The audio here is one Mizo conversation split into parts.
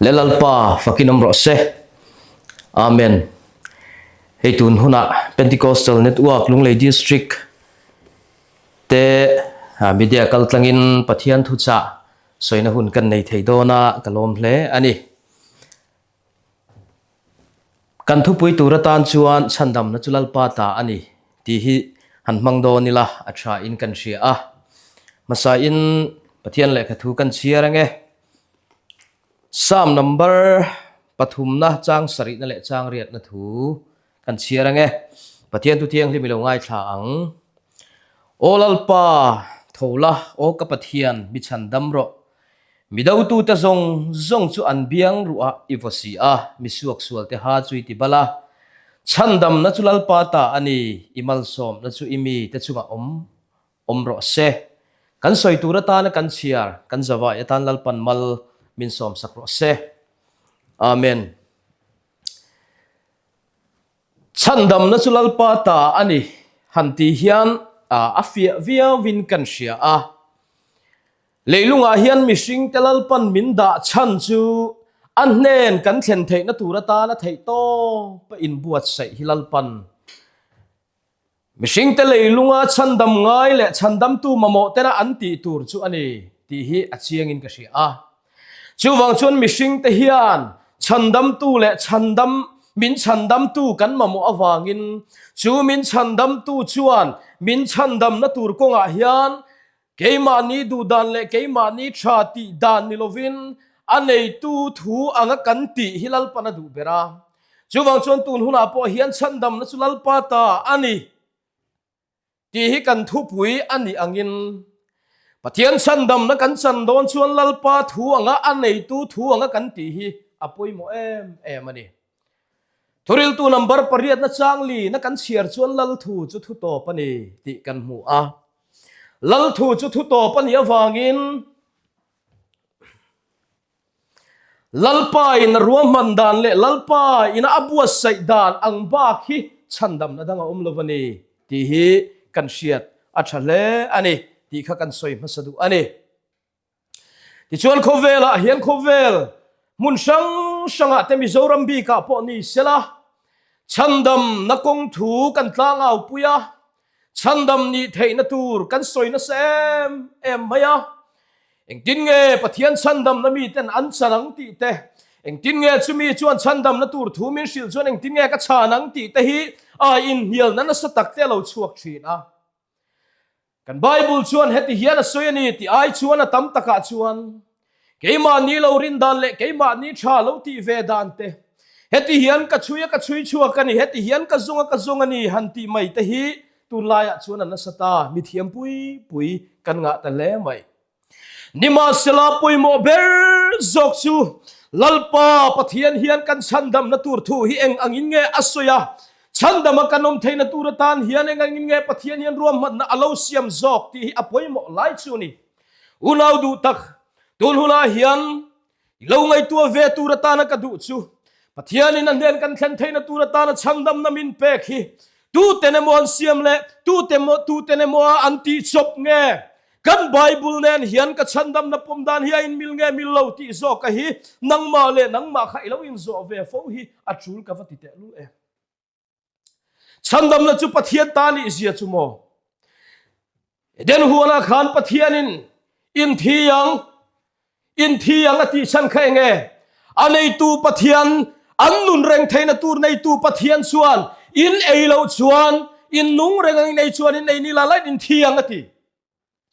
Le Lalpa fakin awm rawh se. Amen. Hei tun hunah Pentecostal Network Lunglei District te media kaltlangin Pathian thuchah sawina hun kan nei thei dawn a, ka lawm hle a ni. Kan thupui tur atan chuan chhandamna chu Lalpa ta a ni tih hi han hmang dawn ila a tha in kan hria a. Hmasain Pathian lehkha thu kan chhiar ange. Psalm number pathumna chang sarihna leh chang riatna thu kan chhiar ange. Pathian thu thianghlim i lo ngaithla ang. Aw Lalpa, tho la, aw ka Pathian, mi chhandam rawh. Mi dotute zawng zawng chu an biang ruah i vaw si a, mi suaksualte ha chu i ti bal a. Chhandamna chu Lalpa ta a ni, i malsawmna chu i mite chungah awm awm rawh se. Kan sawi tur atana kan chhiar, kan zavai atan Lalpan mal min sawmsak rawh se. Amen. Chhandamna chu Lalpa ta a ni han tih hian a fiah viauin kan hria a. Leilungah hian mihringte Lalpan min dah chhan chu a hnen kan thlen theihna tur atana theih tawp a inbuatsaih hi Lalpan Mihringte leilunga chhandam ngai leh chhandamtu mamawh tena an tih tur chu a ni tih hi a chiangin ka hria a. Chuvang chuan mihringte hian chhandamtu leh chhandam min chhandamtu kan mamawh avangin chu min chhandamtu chuan min chhandamna tur kawngah hian Keimahni duh dan leh keimahni tha tih dan ni lovin a neitu thu anga kan tih hi Lalpan a duh ber a. Chuvang chuan tun hunah pawh hian chhandamna chu Lalpa ta a ni tih hi kan thupui a nih angin Pathian chhandamna kan chan dawn chuan Lalpa thu anga a neitu thu anga kan tih hi a pawimawh em em a ni. Thuriltu number pariatna changli na kan chhiar chuan Lal thu chu thu tawp a ni tih kan hmu a. Lal thu chu thu tawp a nih avangin Lalpa in a ruahman dan leh Lalpa in a buatsaih dan ang bak hi chhandamna dang a awm lo a ni tih hi kan hriat a tha hle a ni tih kha kan sawi hmasa duh a ni. Tichuan khawvelah hian khawvel hmun hrang hrangah te Mizoram bikah pawh ni sela chhandamna kawng thu kan tlangau pui a, chhandam nih theihna tur kan sawi nasa em em mai a. Engtin nge Pathian chhandamna miten an chan ang tih te, engtin nge chumi chuan chhandamna tur thu min hrilh chuan engtin nge ka chhan ang tih te hi a inhnialna nasa tak te a lo chhuak thin a. Kan Bible chuan heti hian a sawi a ni tih ai chuan a tam takah chuan keimahni lo rin dan leh keimahni tha lo tih ve dan te, heti hian ka chhui a ka chhui chhuak a ni, heti hian ka zawng a ka zawng a ni han tih mai te hi tunlaiah chuan a nasa ta, mithiam pui pui kan ngah ta hle mai. Nimahsela pawimawh ber zawk chu Lalpa Pathian hian kan chhandamna tur thu hi eng angin nge a sawi a, chhandama kan awm theihna tur atan hian eng angin nge Pathian hian ruahmanna a lo siam zawk tih hi a pawimawh lai chu a ni. Unau duh tak, tun hunah hian I lo ngaihtuah ve tur atana ka duh chu Pathianin a hnen kan thlen theihna tur atana chhandamna min pek hi tuten emaw an siam leh tute emaw tuten emaw a an tih chawp nge kan Bible nen hian ka chhandamna pawm dan hi a inmil nge mil lo tih zawk a hi nangmah leh nangmah kha i lo inzawh ve fo hi a tul ka va ti tehlul em. Chhandamna chu Pathian ta nih zia chu maw? Eden huanah khan Pathianin in thi ang, in thi ang a tih chhan kha enge? A neitu Pathian, an nun reng theihna tur neitu Pathian chuan in ei loh chuan, in nung reng ang in ei chuan in ei ni la lain in thi ang a ti.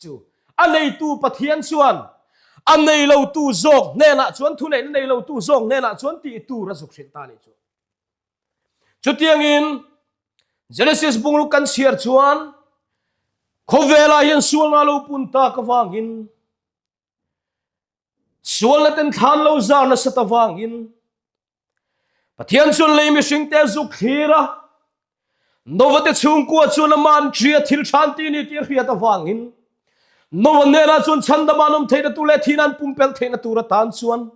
Chu a neitu Pathian chuan a nei lotu zawk hnenah chuan thuneihna nei lotu zawk hnenah chuan tih tur a zuk hrilh ta nih chu. Chutiangin Genesis bungruk kan chhiar chuan khawvelah hian sualna lo pun tak avangin sualna ten thlan lo zar nasat avangin Pathian chuan lei mihringte zuk thlir a Nova te chhungkua chuan ama an ṭia thil ṭhan ti ni tih a hriat avangin Nova hnenah chuan chhandama an awm theihna tur leh thihna an pumpelh theihna tur atan chuan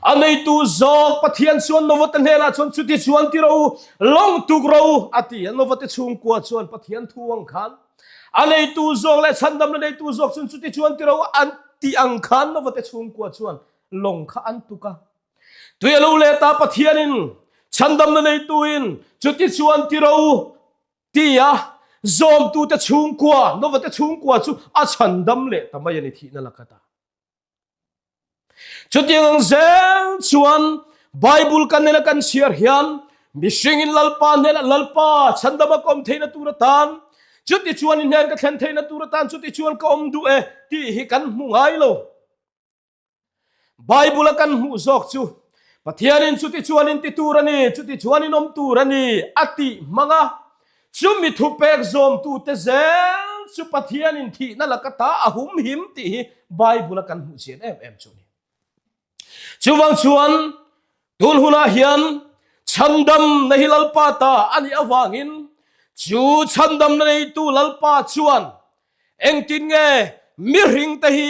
a neitu zawk Pathian chuan Nova te hnenah chuan chuti chuan ti rawh u, lawng tuk rawh u a ti a. Nova te chhungkua chuan Pathian thu ang khan a neitu zawk leh chhandamna neitu zawk chuan chuti chuan ti rawh u an tih ang khan Nova te chhungkua chuan lawng kha an tuk a. Tui a lo let a Pathianin chhandamna neituin chuti chuan ti ro tia zawmtute chhungkua, Novate chhungkua chu a chhandam leh ta mai a ni thihna lakata. Chutiang ang zel chuan Bible kan nena kan chhiar hian mihringin Lalpa hnenah Lalpa chhandama ka awm theihna tur atan chuti chuan i hnen ka thlen theihna tur atan chuti chuan ka awm duh e tih hi kan hmu ngai lo. Bible a kan hmuh zawk chu Pathianin chuti chuan in ti tur a ni, chuti chuan in awm tur a ni a tih hmang a, chumi thupek zawmtute zel chu Pathianin thihna laka ta a humhim tih hi Bible a kan hmuh chian em em chu a ni. Chuvang chuan tun hunah hian chhandamna hi Lalpa ta a nih avangin chu chhandamna neitu Lalpa chuan Engtin nge mihringte hi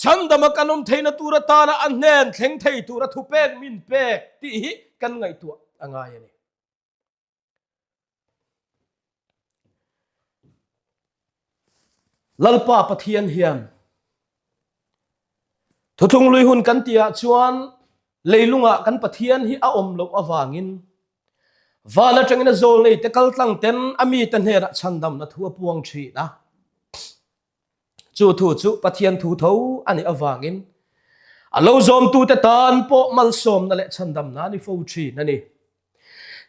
chhandama kan awm theihna tur atana a hnen thleng thei tura thupek min pek tih hi kan ngaihtuah a ngai a ni. Lalpa Pathian hian Thuthlung lui hun kan tihah chuan leilungah kan Pathian hi a awm loh avangin van atangin a zawl nei te kal tlang ten a mite hnenah chhandamna thu a puang thin a. Chu thu chu Pathian thu tho a nih avangin a lo zawmtute tan pawh malsawmna leh chhandamna a ni fo thin a ni.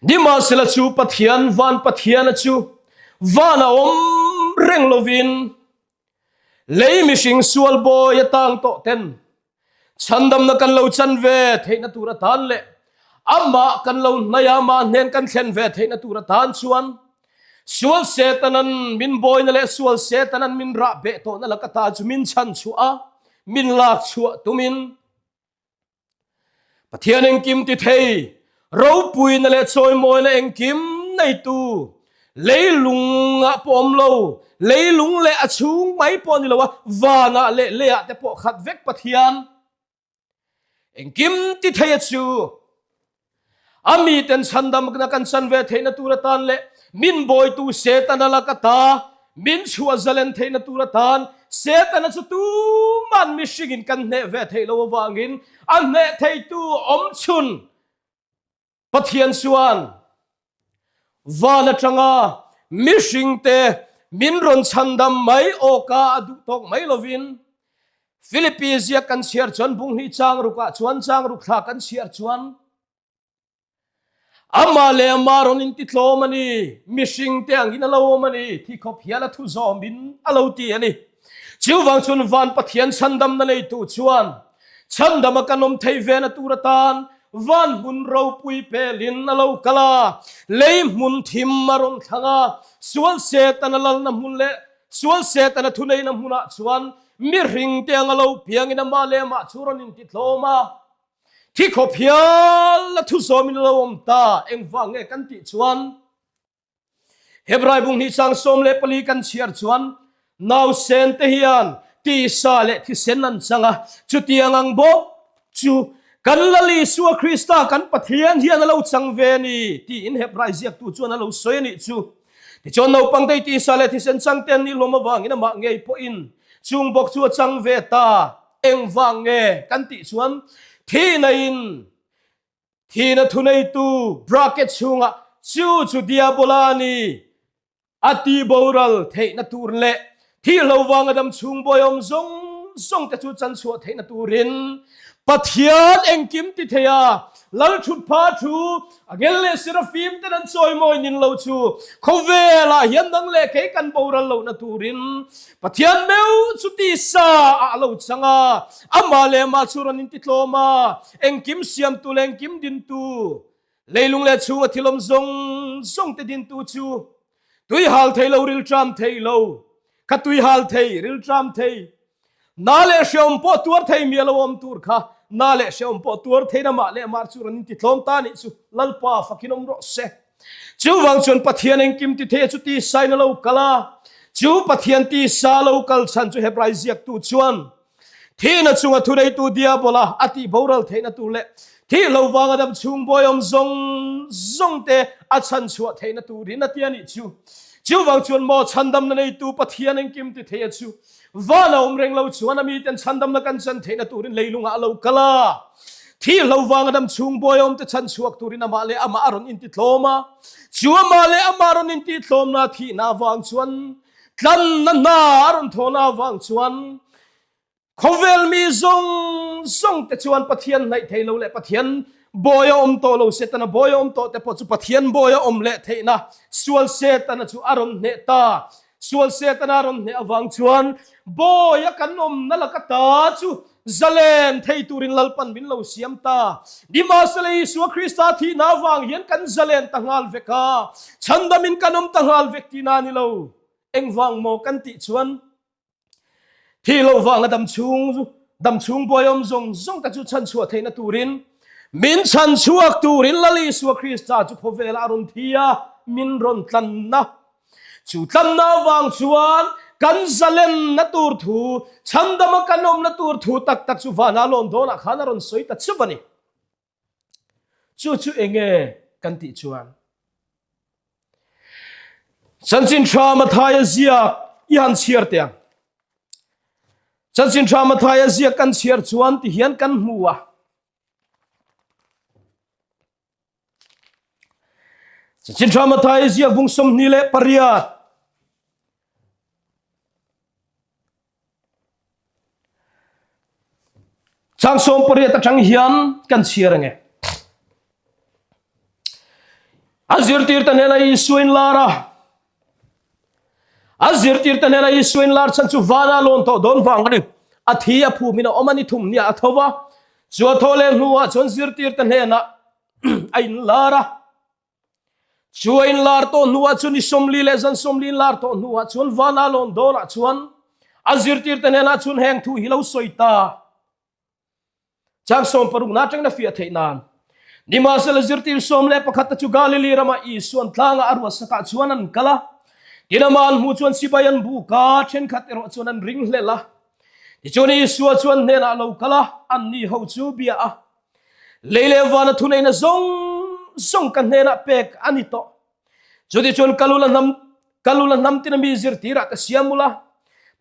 Nimahsela chu Pathian van Pathiana chu van a awm reng lovin Lei mihring sual bawi a tang tawh ten chhandamna kan lo chan ve theihna tur atan leh amah kan lo hnaih a, amah hnen kan thlen ve theihna tur atan chuan sual Setanan min bawina leh sual Setanan min rah beh tawhna laka ta chu min chhan chhuah a, min lak chhuah tumin Pathian engkim ti thei, ropuina leh chawimawina engkim neitu, leilungah pawh awm lo, leilung leh a chhung mai pawh ni lo a, vanah leh leiah te pawh khat vek Pathian engkim ti thei a chu. A miten chhandamna kan chan ve theihna tur atan leh min bawitu Setana laka ta min chhuah zalen theihna tur atan Setana chu tuman mihringin kan hneh ve theih lo avangin a hneh theitu awmchhun Pathian chuan van atanga mihringte min rawn chhandam mai awka a duh tawk mai lovin Philippi ziak kan chhiar chuan bung hnih chang rukah chuan chang ruk thla kan chhiar chuan amah leh amah rawn in ti tlawm a ni, mihring te angin a lo awm a ni, thi khawp hian a thu zawm in a lo ti a ni. Chuvang chuan van Pathian chhandamna neitu chuan chhandama kan awm thei ve na tur atan van hmun ropui pelin a lo kal a, lei hmun thim a rawn thlang a, sual Setana lalna hmun leh Sual Setana thuneihna hmunah chuan mihring te anga lo piangin amah leh amah chu rawn intitlawm a, thi khawp hial a thu zawmin a lo awm ta. Engvang nge kan tih chuan Hebrai bung hnih sang 14 kan chhiar chuan nausen te hian tisa leh thisen an chang a, chutiang ang bawk chu kan Lal Isua Krista kan Pathian hian a lo chang ve a ni tiin Hebrai ziaktu chuan a lo sawi a nih chu. Tichuan naupang te tisa leh thisen chang te an nih hlawm avangin amah ngei pawhin chung bawk chu a chang ve ta. Engvang nge kan tih chuan thihna in thihna thuneitu bracket chhungah chu chu Diabola a ni a tihboral theihna tur leh thihlo vanga dam chhung bawi awm zawng zawng te chu chanchhuah theihna turin Pathian engkim ti thei a, Lalthutpha thu Angel leh Serafim ten an chawimawi nin lo chu khawvelah hian nang leh kei kan boral lohna turin Pathian meuh chu tisa ah a lo chang a, amah leh amah chu rawn intitlawm a, engkim siamtu leh engkim dintu, leilung leh chhunga thil awm zawng zawng te dintu chu tui hal thei lo, rilṭam thei lo, ka tui hal thei, rilṭam thei. Na leh hreawm pawh tuar thei mi a lo awm tur kha na leh hreawm pawh tuar thei na mah leh mar chu rawn inti tlawm ta nih chu Lalpa fakin awm rawh se. Chuvang chuan Pathian engkim ti thei a chu tisa in a lo kal a, chu Pathian tisa lo kal chhan chu Hebrai ziaktu chuan thihna chunga thuneitu Diabola a tih boral theihna tur leh thih lo vanga dam chhung bawi awm zawng zawng te a chhan chhuah theihna turin a ti a nih chu. Chuvang chuan maw chhandamna neitu Pathian engkim ti thei a chu Van a awm reng lo chuan a miten chhandamna kan chan theihna turin leilungah a lo kal a. Thi hlo vanga dam chhung bawi awm te chhan chhuak turin amah leh amah a rawn inti tlawm a. Chu amah leh amah rawn inti tlawmna thihna avang chuan tlanna hna a rawn thawhna avang chuan Khawvel mi zawng zawng te chuan Pathian hnaih thei lo leh Pathian bawi a awm tawh lo, Setana bawi a awm tawh te pawh chu Pathian bawi a awm leh theihna sual Setana chu a rawn hneh ta. Sual Setana a rawn hneh avang chuan bawi a kan awmna laka ta chu zalen thei turin Lalpan min lo siam ta. Nimahsela Isua Krista thihna avang hian kan zalen ta nghal vek a, chhandamin kan awm ta nghal vek tihna a ni lo. Engvang maw kan tih chuan Thih loh vanga dam chhung dam chhung buai awm zawng zawng te chu chhanchhuah theihna turin min chhanchhuak turin Lal Isua Krista chu khawvelah a rawn thi a, min rawn tlanna. Chu tlanna avang chuan kan zalenna tur thu, chhandama kan awmna tur thu tak tak chu vana lawn dawnah khan a rawn sawi ta chauh a ni. Chu chu enge kan tih chuan Chanchin tha Mathaia ziak i han chhiar teh ang. Chanchin tha Mathaia ziak kan chhiar chuan ti hian kan hmu a. Chanchin tha Mathaia ziak bung 28 Chang 18 atang hian kan chhiar ange. A zirtir te hnena Isua in lar a. A zirtir te hnena Isua in lar chhan chu vana lawn tawh dawn vang a ni. A thi a phum in a awm a ni thum nia a tho va. Chu a tho leh hnuah chuan zirtir te hnenah a in lar a. Chu a inlar tawh hnuah chuan i 40 leh zan 40 inlar tawh hnuah chuan vana lawn dawnah chuan a zirtirte hnenah chuan heng thu hi lo sawi ta. Chang 60 na atangin a fiah theih nan. Nimahsela zirtir 11 te chu Galili ramah Isuan tlangah a ruatsakah chuan an kal a. Tin amah an hmuh chuan sipai an buk a, thenkhat erawh chuan an ringhlel a. Tichuan Isua chuan hnenah a lo kal a, anni ho chu bia a. Lei leh vana thuneihna zawng zawng ka hnenah pek a ni tawh. Chutichuan kal ula hnam kal ula hnam tina mi zirtirah ka siam ula,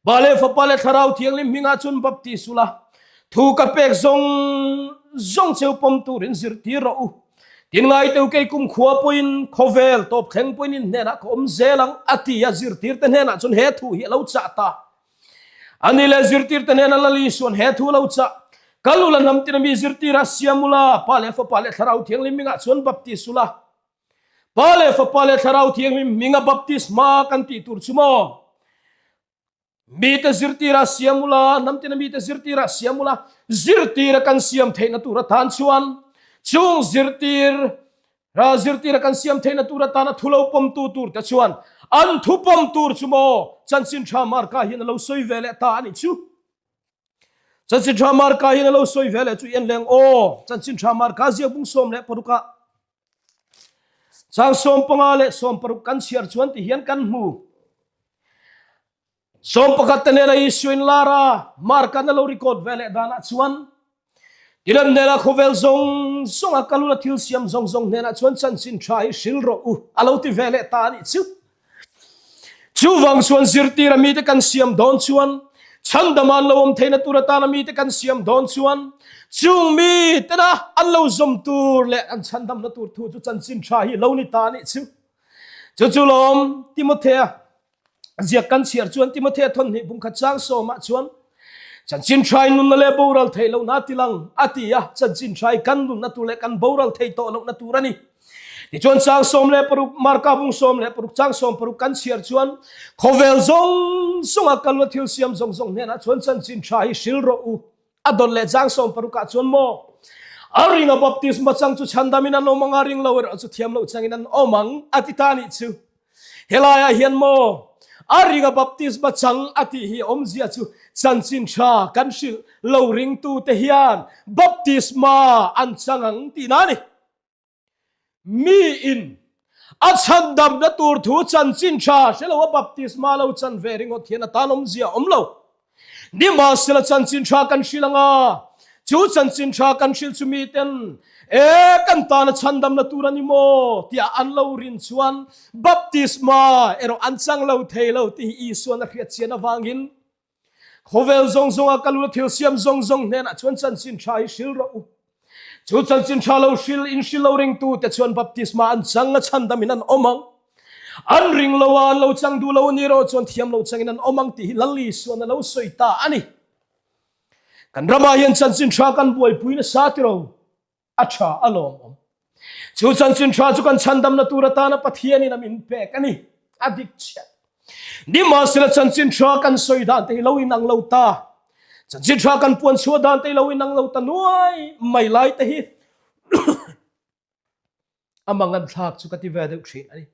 Pa leh Fapa leh Thlarau Thianghlim hmingah chuan baptis ula, thu ka pek zawng zawng cheu pawm turin zirtir rawh u. Tin ngaiteu kei kum khua pawhin khawvel tawp thleng pawhin in hnenah ka awm zel ang a ti a, zirtirte hnenah chuan he thu hi a lo chah ta. Ani leh zirtirte hnena Lal Isuan he thu lo chah, Kal ula hnam tina mi zirtira siam ula, Pa leh Fapa leh Thlarau Thianghlim hmingah chuan baptis ula. Pa leh Fapa leh Thlarau Thianghlim hminga baptisma kan tih tur chu maw? Mite zirtira siam ula, hnam tina mite zirtira siam ula, zirtira kan siam theihna tur atan chuan chung zirtir Ra zirtira kan siam theihna tur atana thu lo pawmtu tur te chuan an thu pawm tur chu maw Chanchin Tha Marka hian a lo sawi ve leh ta a nih chu. Chanchin Tha Marka hian a lo sawi ve leh chu i en leng aw. Chanchin Tha Marka ziak bung 16 ah chang 15 leh 16 kan chhiar chuan ti hian kan hmu. 11 te nena Isua in lar a, Mark-a'n a lo record ve leh danah chuan, Tilam hnenah khawvel zawng zawng a kal ula thil siam zawng zawng hnenah chuan chanchin tha hi hril rawh u a lo ti ve leh ta a nih chu. Chuvang chuan zirtira mite kan siam dawn chuan, chhandama an lo awm theihna tur atana mite kan siam dawn chuan, chung mitena an lo zawm tur leh an chhandamna tur thu chu chanchin tha hi lo ni ta a nih chu. Chu chu lawm Timothea Ziak kan chhiar chuan Timothea thawnhnih bungkhat chang sawmah chuan chanchin ṭhai nunna leh boral theih lohna a tilang a ti a, chanchin ṭhai kan nunna tur leh kan boral thei tawh lohna tur a ni. Tichuan chang 16, Marka bung 16 chang 16 kan chhiar chuan khawvel zawng zawnga kalna thil siam zawng zawng hnenah chuan chanchin ṭha hi hril rawh u. A dawt leh chang 16 ah chuan maw a ring a baptisma chang chu chhandamin an awm ang a, ring lo erawh chu thiam loh changin an awm ang a ti ta nih chu. Helaiah hian maw a ring a baptisma chang a tih hi awmzia chu chanchin tha kan hrilh lo ringtute hian baptisma an chang ang tihna a ni. Mi in a chhandamna tur thu chanchin tha hre lo a baptisma lo chan ve ringawt hian a tan awmzia a awm lo. Nimahsela chanchin tha kan hrilh anga chu chanchin tha kan hrilh chu miten e kan tana chhandamna tur a ni maw tia an lo rin chuan baptisma erawh an chang lo thei lo tih hi Isuan a hriat chian avangin Khawvel zawng zawnga ka lula thil siam zawng zawng hnenah chuan chanchin tha hi hril rawh u. Chu chanchin tha lo hril in hril lo ringtu te chuan baptisma an chang a chhandam in an awm ang. An ring lo a, an lo chang duh lo ni erawh chuan thiam lo changin an awm ang tih hi Lal Isuan a lo sawi ta a ni. Kan ramah hian chanchin tha kan buaipui nasa tiro a tha a lawmawm. Chu chanchin tha chu kan chhandamna tur atana Pathianin a min pek a ni. A dik chiah. Nimahsela chanchin tha kan sawi dan te hi lo inang lo ta. Chanchin tha kan puan chhuah dan te hi lo inang lo ta nuai mai lai te hi a mangan thlak chu ka ti ve deuh thin a ni.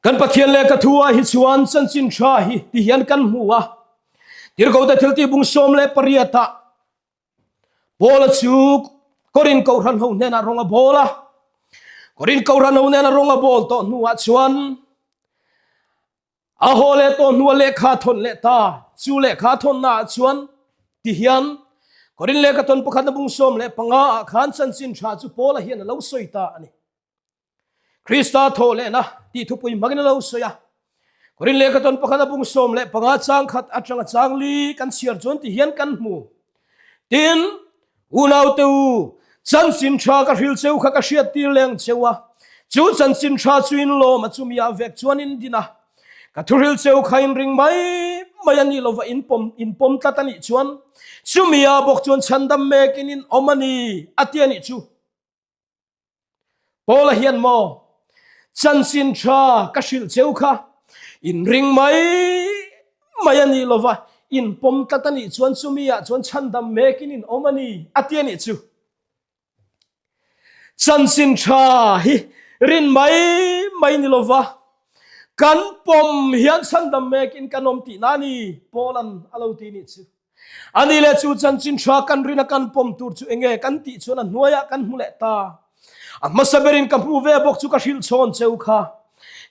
Kan Pathian leh ka thu ah hi chuan chanchin tha hi ti hian kan hmu a. Tirhkohte thiltih bung 18 ah Paula chu Korin kohhran ho hnenah rawng a bawl a. Korin kohhran ho hnena rawng a bawl tawh hnuah chuan a haw leh tawh hnua lehkha thawn leh ta. Chu lehkha thawnnaah chuan ti hian Korin lehkha thawn pakhatna bung 15 ah khan chanchin tha chu Paula hian a lo sawi ta a ni. Krista thawh lehna tih thupui hmangin a lo sawi a. Korin lehkha tawn pakhat a bung 15 chang khat atanga chang li kan chhiar chuan ti hian kan hmu. Tin, unaute u, chanchin tha ka hril cheu kha ka hriat tir leng cheu a. Chu chanchin tha chu in lawm a chumi ah vek chuan in din a. Ka thuhril cheu kha in ring mai mai a nih lova in pawm in pawm tlat a nih chuan chumi ah bawk chuan chhandam mekin in awm a ni a ti a nih chu. Paula hian maw chanchin tha ka hrilh cheu kha in ring mai mai a nih lova in pawm tlat a nih chuan chumi ah chuan chhandam mekin in awm a ni a ti a nih chu. Chanchin tha hi rin mai mai ni lova kan pawm hian chhandam mekin kan awm tihna a ni Paula'n a lo ti nih chu. Ani leh chu chanchin tha kan rin a kan pawm tur chu enge kan tih chuan a hnuaiah kan hmu leh ta. A hmasa berin ka hmu ve bawk chu ka hrilh chhawn cheu kha.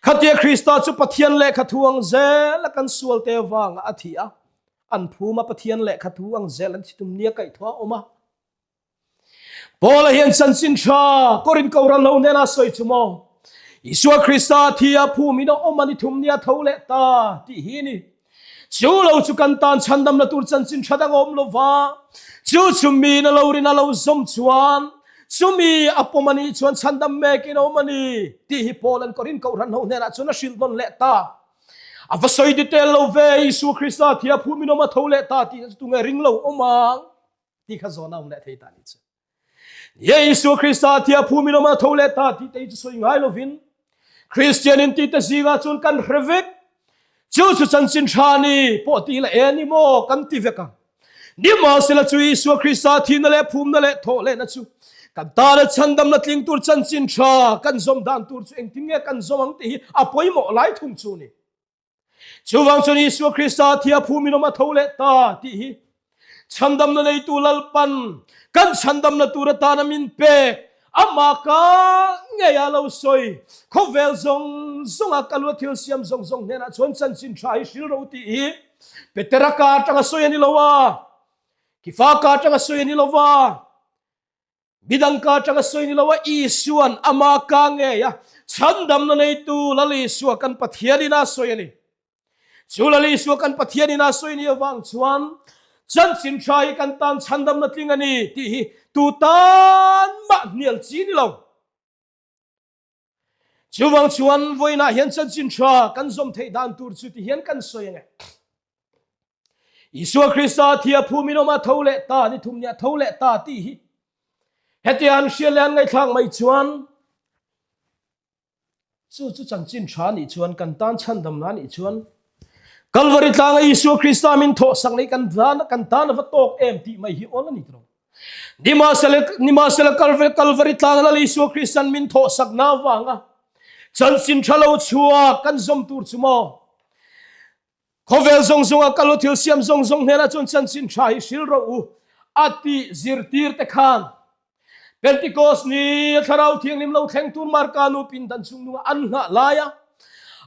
Khatia Krista chu Pathian lehkha thu ang zel a kan sual te vangah a thi a, an phum a Pathian lehkha thu ang zel an thi tum nia kaihthawh a awm a. Paula hian chanchin tha Korin Kohhran ho hnena sawi chu maw? Isua Krista thi a phum in a awm a ni thum nia tho leh ta tih hi ni. Chu lo chu kan tan chhandamna tur chanchin tha dang awm lova, chu chu miin a lo rin a lo zawm chuan chumi a pawm a nih chuan chhandam mekin a awm a ni tih hi Paula'n Korin Kohhran ho hnenah chuan a hrilh nawn leh ta. A va sawi detail lo ve, Isua Krista thi a phum in awm a tho leh ta tih chu tunge ring lo awm ang? Ti kha zawn a awm leh thei ta ni chu. Ye Isua Krista thia phumin awm a tho leh ta tih te hi chu sawi ngai lovin Kristian in ti te zingah chuan kan hre vek. Chu chu chanchin tha ni pawh ti la e ni maw kan ti vek ang. Nimahsela chu Isua Krista thihna leh phumna leh thawh lehna chu kan tana chhandamna tling tur chanchin tha kan zawm dan tur chu engtin nge kan zawm ang tih hi a pawimawh lai thung chu ni. Chuvang chuan Isua Krista thia phumin awm a tho leh ta tih hi chhandamna neitu Lalpan kan chhandamna tur atana min pek ama ka ngei a lo sawi khawvel zawng zawnga ka lua thil siam zawng zawng hnenah chuan chanchin tha hi hril ro tih hi Petera ka atanga sawi a ni lo a, Kifa ka atanga sawi a ni lo va. Midang ka atanga sawi ni lo a, Isuan ama ka ngei a, chhandamna neitu Lal Isua kan Pathian in a sawi a ni. Chu Lal Isua kan Pathian in a sawi ni avang chuan chanchin tha hi kan tan chhandamna tling a ni tih hi tu tan mah hnial chi ni lo. Chuvang chuan vawiinah hian chanchin tha kan zawm theih dan tur chu ti hian kan sawi ang e. Isua Krista thia phumin awm a tho leh ta ni thum nia tho leh ta tih hi hetia an hria leh an ngaihthlak mai chuan chu chu chanchin tha nih chuan kan tan chhandamna nih chuan Kalvari tlanga Isua Krista min thawh sak nei kan tan kan tan ava tawk em tih mai hi awl a ni tawh. Nimahsela Kalvari tlanga Lal Isua Kristan min thawh sak na vanga chanchin tha lo chhuak kan zawm tur chu maw? Khawvel zawng zawnga kal u thil siam zawng zawng hnenah chuan chanchin tha hi hril rawh u a tih zirtir te khan Pentecost ni a Thlarau Thianghlim lo thleng tur Marka nu pindan chungnunga an nghah laia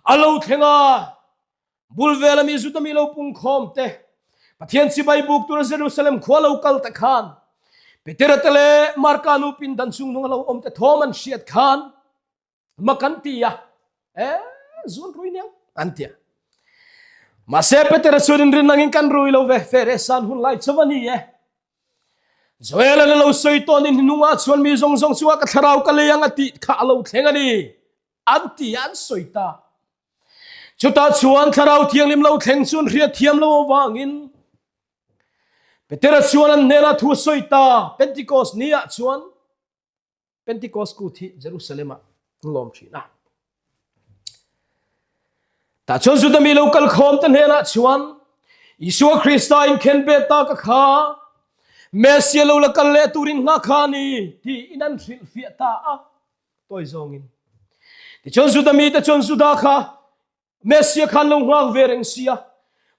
a lo thleng a, bul vela mi Juda mi lo pungkhawm te Pathian chibai buk tura Jerusalem khua lo kal te khan Petera te leh Marka nu pindan chungnunga lo awm te thawm an hriat khan mak an ti a, e zun rui niang an ti a. Mahse Petera chuan in rin angin kan rui lo ve, fere san hun lai chaw a ni e. Joel-a'n a lo sawi tawh ni hnungah chuan mi zawng zawng chungah ka thlarau ka lei ang a tih kha a lo thleng a ni, an ti a an sawi ta. Chutah chuan Thlarau Thianghlim lo thleng chu an hriat thiam lo avangin Petera chuan an hnenah thu a sawi ta. Pentecost ni ah chuan Pentecost kut hi Jerusalem ah an lawm thin a. Tah chuan Juda mi lo kal khawm te hnenah chuan Isua Krista in khenbet ta ka kha Messia lo la kal leh turin nghah kha a ni tiin an hrilhfiah ta a. Tawi zawngin. Tichuan Juda mite chuan Juda kha Messia khan lo nghak ve reng si a.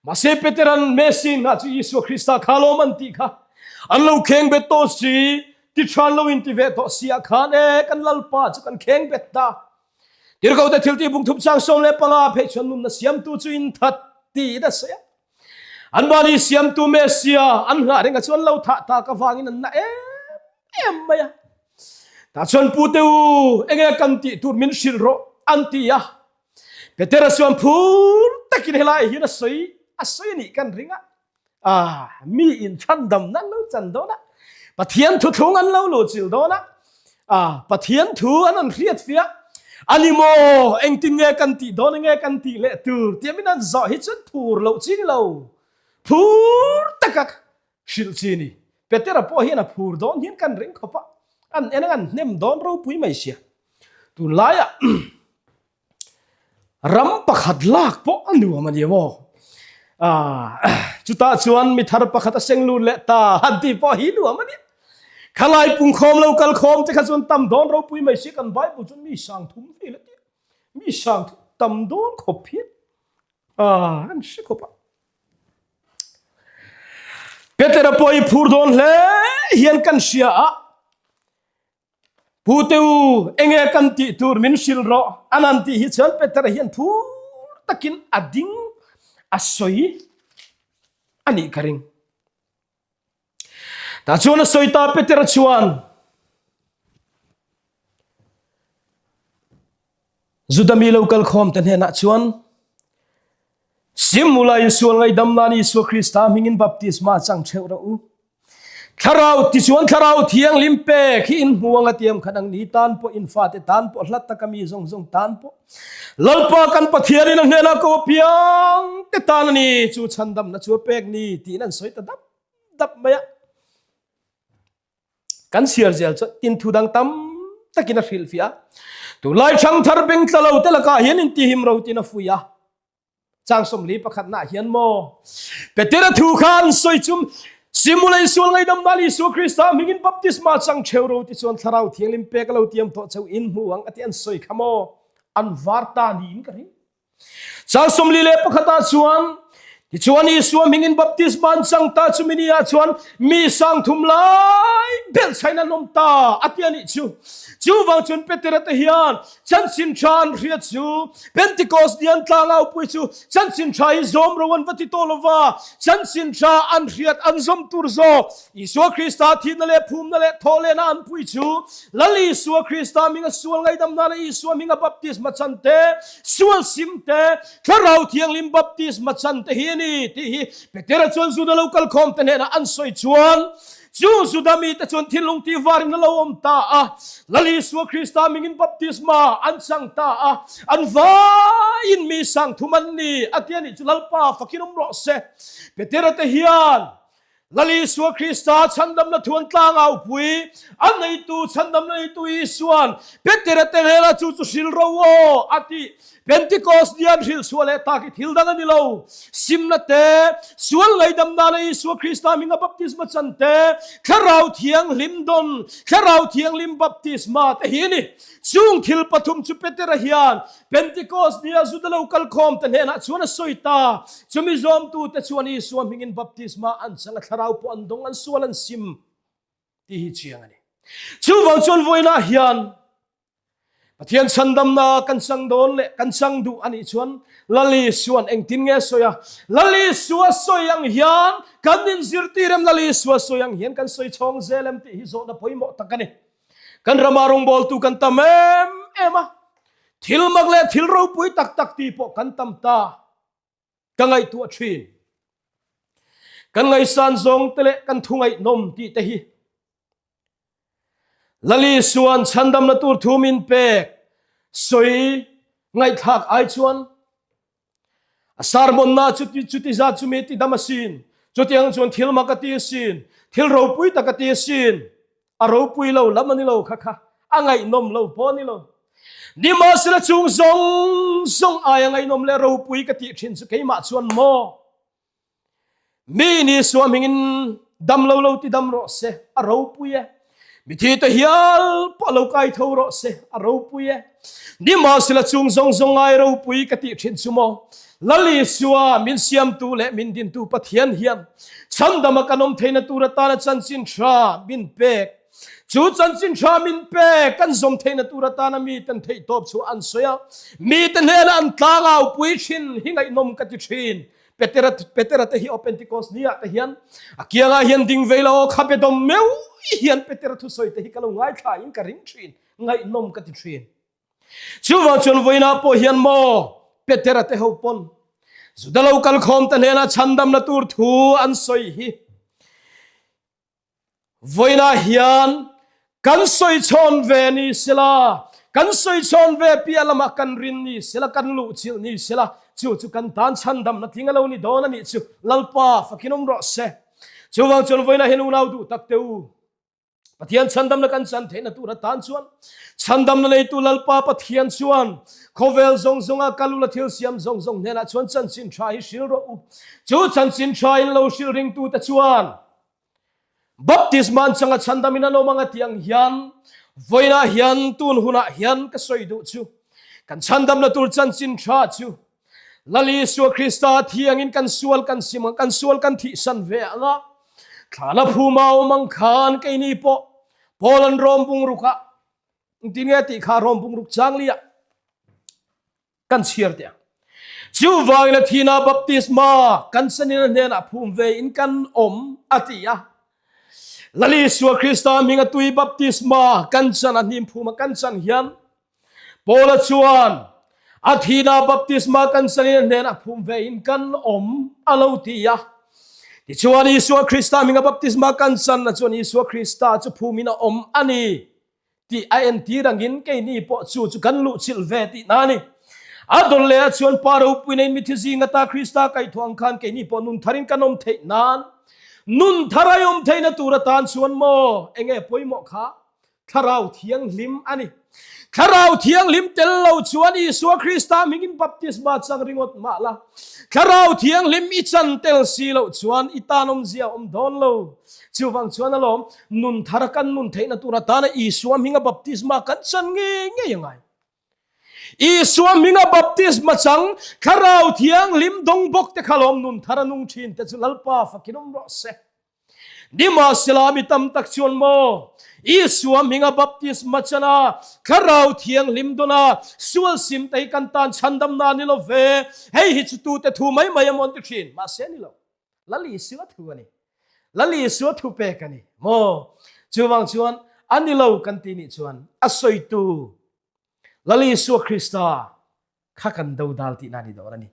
Mahse Peteran Messi nghah chu Isua Krista kha lawm an tih kha an lo kheng bet tawh si, ti than lo in ti ve tawh si ah khan e kan Lalpa chu kan kheng bet ta. Tirhkohte thiltih bung thup chang 15 phei chuan nunna siamtu chu in that tiin a sawi a. Anmahni siamtu Messia an nghah reng a chuan lo thah tak avangin an na em em mai a. Tah chuan Pu te u, enge kan tih tur min hrilh rawh an ti a. Petera chuan phur takin helai hian a sawi a sawi a nih kan ring a. Ah, mi in chhandamna an lo chan dawn a, Pathian thuthlung an lo luhchilh dawn a, ah, Pathian thu an rawn hriat fiah a ni maw? Engtin nge kan tih dawn, enge kan tih leh tur tih min an zawh hi chuan phur loh chi ni lo, phur taka hrilh chi ni. Petera pawh hian a phur dawn hian kan ring khawp a, an en ang an hnem dawn ropui mai sia. Tunlaiah Ram pakhat lak pawh a nuam a ni maw? Chutah chuan mi thar pakhat a seng lut leh ta han tih pawh hi nuam a ni. Khalai pungkhawm lo kal khawm te kha chuan tam dawn ropui mai si kan Bible chuan mi sang thum vel a ti a. Mi sang thum tam dawn khawp hian an hre khawp a. Petera pawh i phur dawn hle hian kan hria a. Pu te u, enge kan tih tur min hrilh rawh an han tih hi chuan Petera hian phur takin a ding a sawi a nih ka ring. Tah chuan a sawi ta Petera chuan Juda mi lo kal khawm te hnenah chuan Sim ula in sual ngaidam nan Isua Krista hmingin baptisma chang theuh rawh u. Thlarau tichuan Thlarau Thianghlim pek hi in hmu anga tiam khan ang ni tan pawh in fate tan pawh hlat taka mi zawng zawng tan pawh Lalpa kan Pathianin a hnenah ko apiang te tan a ni chu chhandamna chu a pek ni tiin an sawi ta dap dap mai a. Kan chhiar zel chuan tin thu dang tam takin a hrilhfiah a. Tunlai ṭhangthar beng tla lo te lakah hian intihim ro tin a fuih a. Chang 40 pakhatnaah hian maw Petera thu kha an sawi chu Simulei sual ngaidam dan Isua Krista hmingin baptisma chang ṭheu ro ti chuan Thlarau Thianghlim pek a lo tiam tawh cheu in hmu ang a ti an sawi kha maw an var ta niin ka ring. Chang 41 ah chuan tichuan Isua hmingin baptisma an chang ta chumi ni ah chuan mi sang thum lai belhchhain an awm ta a ti a nih chu. Chuvang chuan Petera te hian Chanchin tha an hriat chu Pentecost ni an tlangaupui chu chanchin tha hi zawm ro an va ti tawh lova, chanchin tha an hriat an zawm tur zawk Isua Krista thihna leh phumna leh thawhlehna an pui chu Lal Isua Krista hminga sual ngaidamna leh Isua hminga baptisma chan te, sual sim te, Thlarau Thianghlim baptisma chan te hi a ni tih hi Petera chuan Juda lo kalkhawm te hnenah an sawi chuan Chu Juda mite chuan thinlung tih varin a lo awm ta a, Lal Isua Krista mingin baptisma an chang ta a, an vaiin mi sang thum an ni a ti a nih chu Lalpa fakin awm rawh se. Petera te hian Lal Isua Krista chhandamna thu an tlangaupui, a neitu chhandamna neitu Isuan Petera te hnenah chu chu hrilh ro aw a ti. Pentecost ni an hrilh chhuah leh tak hi thil dang a ni lo. Simna te, sual ngaidam nana Isua Krista hminga baptisma chan te, Thlarau Thianghlim dawn, Thlarau Thianghlim baptisma te hi a ni. Chung thil pathum chu Petera hian Pentecost nia Juda lo kalkhawm te hnenah chuan a sawi ta. Chumi zawmtute chuan Isua hmingin baptisma an chang a, Thlarau pawh an dawng, an sual an sim tih hi chiang a ni. Chuvang chuan vawiinah hian Pathian chhandamna kan chang dawn leh kan chang duh a nih chuan Lal Isua'n engtin nge a sawi a? Lal Isua sawi ang hian kan inzirtir em? Lal Isua sawi ang hian kan sawi chhawng zel em tih hi zawhna pawimawh tak a ni. Kan rama rawngbawltu kan tam em em a, thil mak leh thil ropui tak tak tih pawh kan tam ta. Ka ngaihtuah thin. Kan ngaihsan zawng te leh kan thu ngaihnawm tih te hi. Lal Isua'n chhandamna tur thu min pek sawi ngaihthlak ai chuan a sermonna chuti chuti zat chu mi ti dam asin, chutiang chuan thil mak a ti asin, thil ropui tak a ti asin, a ropui lo lam a ni lo kha kha, a ngaihnawm lo pawh a ni lo. Nimahsela chung zawng zawng aia ngaihnawm leh ropui ka tih thin chu keimah chuan maw? Mi ni suam hingin dam lo lo ti dam rawh se, a ropui e. Mithi te hial pawh lo kai tho rawh se, a ropui e. Nimahsela chung zawng zawng ngai ropui ka tih thin chu maw? Lal Isua min siamtu leh min dintu Pathian hian chhandama kan awm theihna tur atana chanchin tha min pek. Chu chanchin tha min pek kan zawm theihna tur atana miten theihtawp chu an sawi a, mite hnena an tlangau pui thin hi ngaihnawm ka ti thin. Petera Petera te hi aw Pentecost ni ah te hian a kiangah hian ding vei lo kha be dawm meuh hian Petera thusawi te hi ka lo ngaithla in ka ring thin, ngaihnawm ka ti thin. Chuvang chuan vawiinah pawh hian maw Petera te ho pawn Juda lo kalkhawm te hnenah chhandamna tur thu an sawi hi Vawiinah hian kan sawi chhawn ve ni sela, kan sawi chhawn ve piah lamah kan rin ni sela, kan luhchilh ni sela, chu chu kan tan chhandamna tling a lo ni dawn a nih chu Lalpa fakin awm rawh se. Chuvang chuan vawiinah hian unau duh tak teh u, Pathian chhandamna kan chan theihna tur atan chuan chhandamna neitu Lalpa Pathian chuan khawvel zawng zawnga kal ula thil siam zawng zawng hnenah chuan chanchin tha hi hril rawh u. Chu chanchin tha in lo hril ringtute chuan Baptisma an changa chhandam in an awm ang a tih ang hian vawiinah hian tun hunah hian ka sawi duh chu kan chhandamna tur chanchin tha chu Lal Isua Krista thiangin kan sual kan sim ang kan sual kan thihsan ve ang a thlana phuma awm ang khan keini pawh Paul an rawm bungrukah engtin nge tih kha rawm bungruk changlia kan chhiar teh ang. Chuvangin a thina baptisma kan sanin a hnenah phum ve in kan awm a ti a. Lal Isua Krista hminga tui baptisma kan chan a hnim phuma kan chan hian Paula chuan a thina baptisma kan sanin a hnenah phum ve in kan awm a lo ti a. Tichuan Isua Krista hminga baptisma kan chan na chuan Isua Krista chu phumin a awm a ni. tih a entir angin keini pawh chu chu kan luhchilh ve tih na a ni. A dawn leh ah chuan Pa ropui neiin mithi zing ata Krista kaihthawh ang khan keini pawh nun tharin kan awm theih nan nun thar a awm theihna tur atan chuan maw enge pawimawh kha Thlarau Thianghlim a ni. Thlarau Thianghlim tel lo chuan Isua Krista hmingin baptisma chang ringawt mah la, Thlarau Thianghlim i chan tel si loh chuan i tan awmzia a awm dawn lo. Chuvang chuan alawm Nun thar kan nun theihna tur atana Isua hminga baptisma kan chan ngei ngei a ngai. Isua hminga baptisma chang Thlarau Thianghlim dawng bawk te kha lawm nun thar a nung thin te chu Lalpa fakin awm rawh se. Nimahsela mi tam tak chuan maw Isua hminga baptisma chana Thlarau Thianghlim dawna sual sim te hi kan tan chhandamna a ni lo ve, hei hi chu tute thu mai mai emaw an ti thin, mahse a ni lo. Lal Isua thu a ni. Lal Isua thu pek a ni. Maw? Chuvang chuan a ni lo kan ti nih chuan a sawitu Lal Isua Krista kha kan dodal tihna a ni dawn a ni.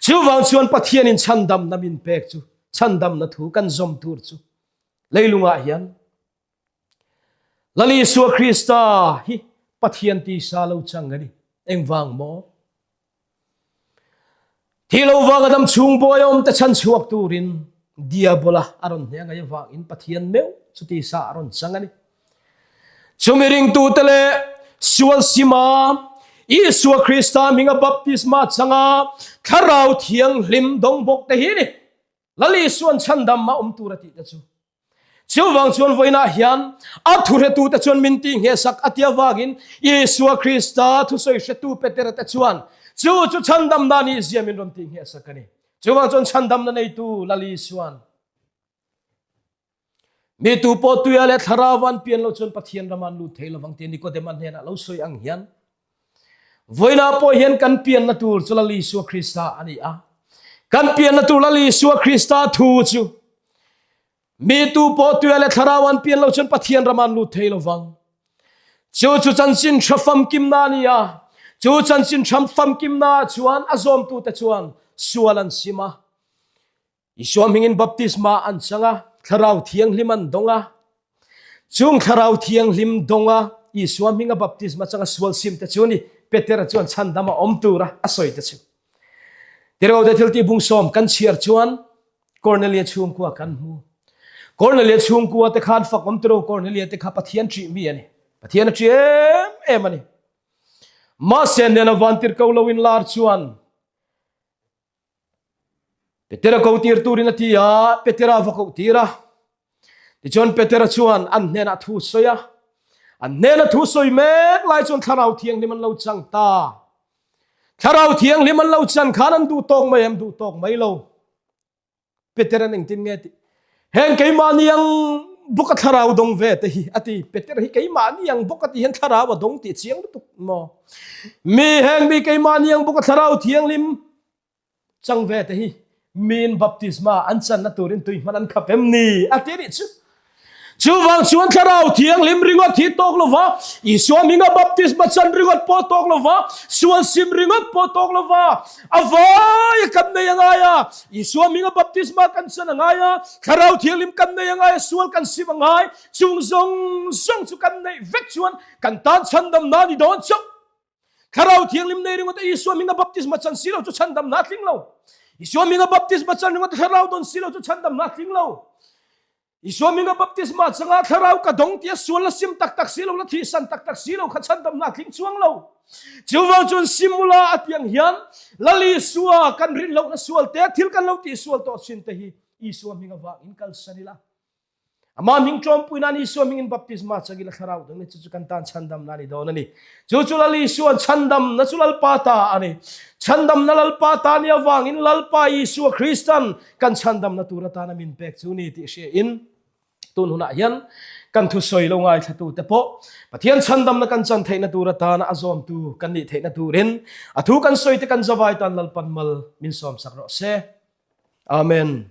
Chuvang chuan Pathianin chhandamna min pek chu chhandamna thu kan zawm tur chu leilungah hian Lal Isua Krista hi Pathian tisa lo chang a ni. Engvang maw? Thi lo vang a dam chhung bawi awm te chhan chhuak turin Diabola a rawn hne ngai avangin Pathian meuh chuti sa a rawn chang a ni. Chumi ringtute leh sual sima Isua Krista hminga baptisma changa Thlarau Thianghlim dawng bawk te hi ni. Lal Isuan chhandam a awm tur a tih te chu. Chuvang chuan vawiinah hian a thuhretute chuan min tih nghehsak a tia vangin Isua Krista thusawi hretu Petera te chuan chu chu chhandamna nih zia min rawn tih nghehsak a ni. Chuvang chuan chhandamna neitu Lal Isuan mi tu pawh tuia leh thlarau an pian lo chuan Pathian rama an lut thei lovang tia Nikodema hnenah lo sawi ang hian Vawiinah pawh hian kan pianna tur chu Lal Isua Krista a ni a. Kan pianna tur Lal Isua Krista thu chu mi tu pawh tuia leh thlarau an pian lo chuan Pathian ram an lut thei lovang. Chu chu chanchin tha famkimna a ni a. Chu chanchin tha famkimna chuan a zawmtute chuan sual an sim a. Isua hmingin baptisma an chang a, Thlarau Thianghlim an dawng a. Chung Thlarau Thianghlim dawnga Isua hminga baptisma changa sual sim te chu ni Petera chuan chhandam a awm tura a sawi te chu. Tirhkohte thiltih bungsawm kan chhiar chuan Kornelia chhungkua kan hmu. Kornelia chhungkua te khan fak awm tiro Kornelia te kha Pathian ṭih mi a ni. Pathian a ṭih em em a ni. Mahse nena vantirhkoh lo in lar chuan Petera ko tir turin a ti a, Petera va koh tir a. Tichuan Petera chuan an hnenah thu sawi a. An hnena thu sawi mek lai chuan Thlarau Thianghlim an lo chang ta. Thlarau Thianghlim an lo chan khan an duh tawk mai em? Duh tawk mai lo. Peter an engtin nge ti? Heng keimahni ang bawk a thlarau dawng ve te hi a ti. Peter hi keimahni ang bawk a ti hian thlarau a dawng tih chiang lutuk maw? Mi heng mi keimahni ang bawk a thlarau thianghlim chang ve te hi miin baptisma an channa turin tui hman an khap em ni? A ti nih chu. Chuvang chuan Thlarau Thianghlim ringawt hi tawk lova, Isua hminga baptisma chan ringawt pawh tawk lova, sual sim ringawt pawh tawk lova, a vaia kan nei a ngai a, Isua hminga baptisma kan chan a ngai a, Thlarau Thianghlim kan nei a ngai a, sual kan sim a ngai, chung zawng zawng chu kan neih vek chuan kan tan chhandamna a ni dawn chauh. Thlarau Thianghlim nei ringawt a Isua hminga baptisma chan si lo chu chhandamna a tling lo. Isua hminga baptisma chan ringawt a Thlarau dawn si lo chu chhandamna a tling lo. Isua minga baptisma changa thlarau ka dawng tia sual la sim tak tak si lo la thihsan tak tak si lo kha chhandamna a tling chuang lo. Chuvang chuan simula a tiang hian Lal Isua kan rin lohna sual te thil kan lo tih sual tawh chin te hi Isua hming avangin kalsan ila. Amah hming tlawmpui nan Isua hmingin baptisma changila thlarau dang ni chu chu kan tan chhandamna a ni dawn a ni. Chu chu Lal Isua'n chhandamna chu Lalpa ta a ni. Chhandamna Lalpa ta ni avangin Lalpa Isua Kristan kan chhandamna tur atana min pek chu ni tih hria in tun hunah hian kan thusawi lo ngaithlatu te pawh Pathian chhandamna kan chan theihna tur atana a zawmtu kan nih theihna turin a thu kan sawi te kan zavai tan Lalpan mal min sawmsak rawh se. Amen.